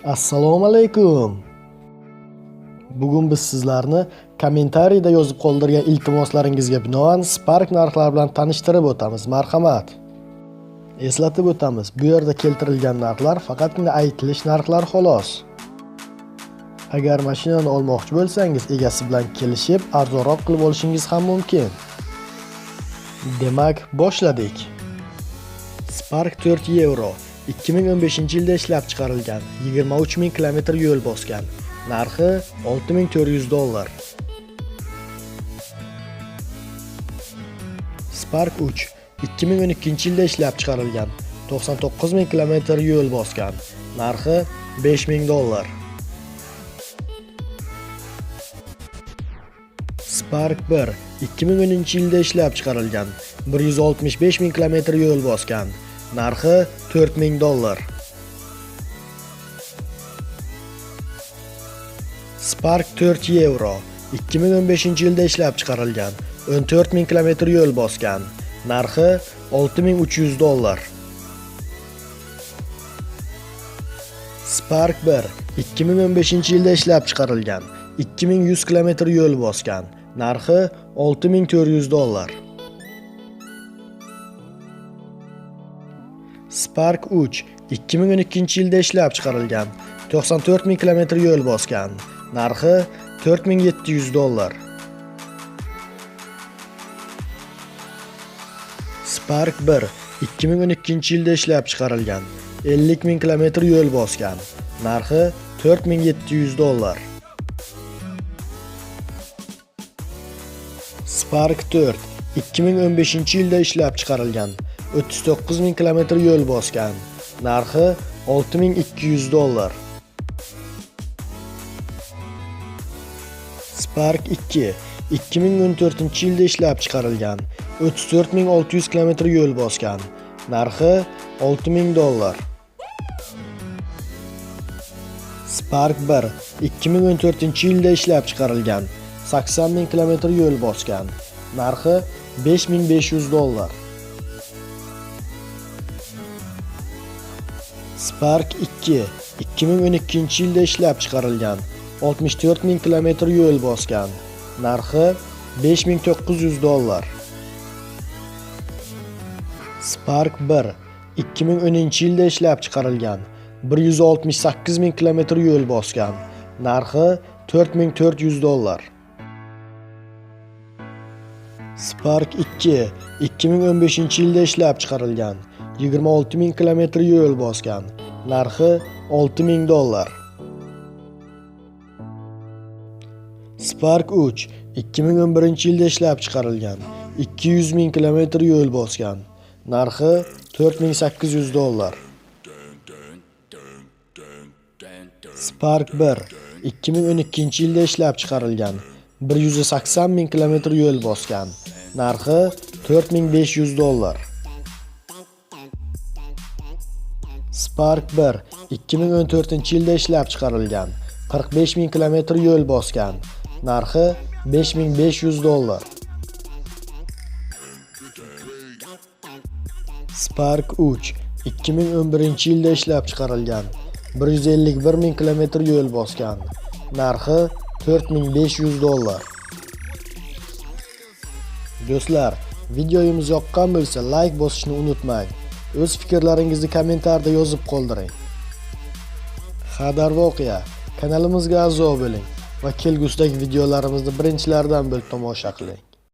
Assalomu alaykum. Bugun biz sizlarni kommentariyda yozib qoldirgan iltimoslaringizga binoan Spark narxlari bilan tanishtirib o'tamiz. Marhamat. Eslatib o'tamiz, bu yerda keltirilgan narxlar faqatgina aytilish narxlar xolos. Agar mashinani olmoqchi bo'lsangiz, egasi bilan kelishib, arzonroq qilib olishingiz ham mumkin. Demak, boshladik. Spark 4 Euro 2015-yilda ishlab chiqarilgan, 23 ming kilometr yo'l bosgan. Narxi 6400 dollar. Spark 3 2012-yilda ishlab chiqarilgan, 99 ming kilometr yo'l bosgan. Narxi 5000 dollar. Spark 1 2010-yilda ishlab chiqarilgan, 165 ming kilometr yo'l bosgan. Narxi 4000 dollar. Spark 4 Euro 2015-yilda ishlab chiqarilgan, 14 ming kilometr yo'l bosgan. Narxi 6300 dollar. Spark 1 2015-yilda ishlab chiqarilgan, 2100 kilometr yo'l bosgan. Narxi 6400 dollar. Spark 3 2012-yilda ishlab chiqarilgan, 94 ming kilometr yo'l bosgan. Narxi 4700 dollar. Spark 1 2012-yilda ishlab chiqarilgan, 50 ming kilometr yo'l bosgan. Narxi 4700 dollar. Spark 4 2015-yilda ishlab chiqarilgan, 39 ming kilometr yo'l bosgan. Narxi 6200 dollar. Spark 2 2014-yilda ishlab chiqarilgan, 34600 kilometr yo'l bosgan. Narxi 6000 dollar. Spark 1 2014-yilda ishlab chiqarilgan, 80 ming kilometr yo'l bosgan. Narxi 5500 dollar. Spark 2 2012-yilda ishlab chiqarilgan, 64 ming kilometr yo'l bosgan. Narxi 5900 dollar. Spark 1 2010-yilda ishlab chiqarilgan, 168 ming kilometr yo'l bosgan. Narxi 4400 dollar. Spark 2 2015-yilda ishlab chiqarilgan, 26 ming kilometr yo'l bosgan. Narxi 6000 dollar. Spark 3 2011-yilda ishlab chiqarilgan, 200 ming kilometr yo'l bosgan. Narxi 4800 dollar. Spark 1 2012-yilda ishlab chiqarilgan, 180 ming kilometr yo'l bosgan. Narxi 4500 dollar. Spark 1 2014-yilda ishlab chiqarilgan, 45 ming kilometr yo'l bosgan. Narxi 5500 dollar. Spark 3 2011-yilda ishlab chiqarilgan, 151 ming kilometr yo'l bosgan. Narxi 4500 dollar. Do'stlar, videomiz yoqqan bo'lsa like bosishni unutmang. O'z fikrlaringizni kommentariyada yozib qoldiring. Xadar voqea kanalimizga a'zo bo'ling va kelgusidagi videolarimizni birinchilardan bo'lib tomosha qiling.